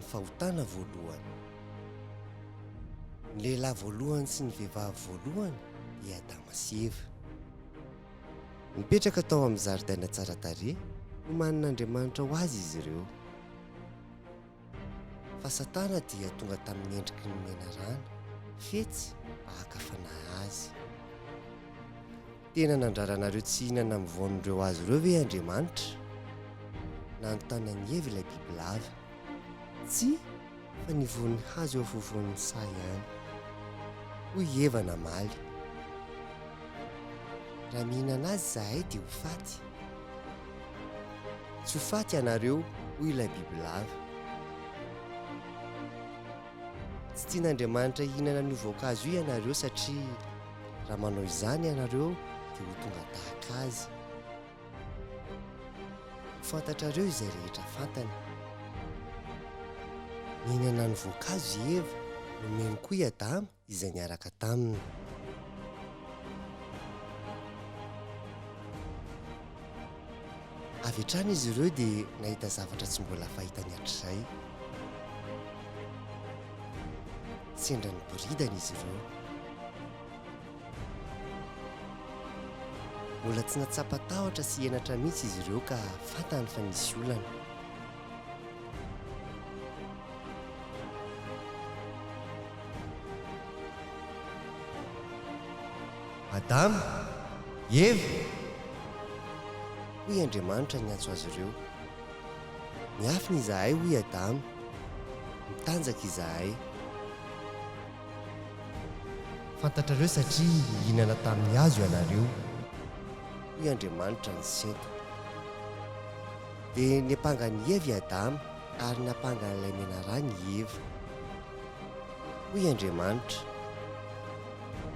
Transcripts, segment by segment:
Ny fahotana voalohany. Ny lehilahy voalohany sy ny vehivavy voalohany dia i Adama sy Eva. Nipetraka tao amin'ny zaridaina tsara tarehy nomanin'Andriamanitra ho azy izy ireo. Fa Satana dia tonga tamin'ny endriky ny menarana, fetsy mba haka fanahy azy. Tena nandrara anareo tsy hihinana amin'ny voan'ireo hazo ireo ve Andriamanitra? Nanontany an'i Eva ilay bibilava. Tsia, fa ny voan'ny hazo eo afovoan'ny saha ihany. Hoy i Eva namaly. Raha mihinana azy izahay dia ho faty. Tsy ho faty ianareo, hoy ilay bibilava. Tsy tian'Andriamanitra hihinana an'io voankazo io ianareo satria raha manao izany ianareo dia ho tonga tahaka azy. Ho fantatrareo izay rehetra fantany. Nihinana ny voankazo i Eva, nomeny koa i Adama izay niaraka taminy. Avy hatrany izy ireo dia nahita zavatra tsy mbola fahitany hatrizay. Sendra niboridana izy ireo. Mbola tsy natsapa tahotra sy henatra mihitsy izy ireo ka fantany fa nisy olana. Adama! Eva! Hoy Andriamanitra niantso azy ireo. Miafina izahay, hoy Adama. Mitanjaka izahay. Fantatrareo satria nihinana tamin'ny hazo ianareo. Hoy Andriamanitra nisento. Dia niampanga an'i Eva i Adama ary niampanga an'ilay menarana i Eva. Hoy Andriamanitra.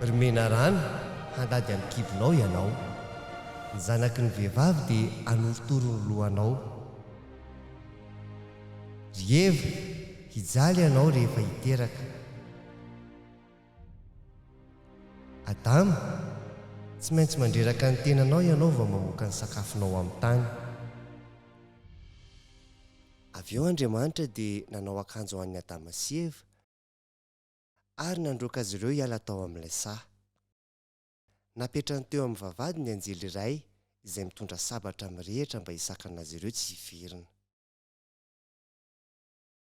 Ry menarana, handady amin'ny kibonao ianao. Ny zanaky ny vehivavy dia hanorotoro ny lohanao. Ry Eva, hijaly ianao rehefa hiteraka. Adama, tsy maintsy mandreraka ny tenanao ianao vao mamoaka ny sakafonao amin'ny tany. Avy eo Andriamanitra dia nanao akanjo ho an'i Adama sy Eva ary nandroaka azy ireo hiala tao amin'ilay saha. Napetrany teo amin'ny vavahady ny anjely iray izay mitondra sabatra mirehitra mba hisakana azy ireo tsy hiverina.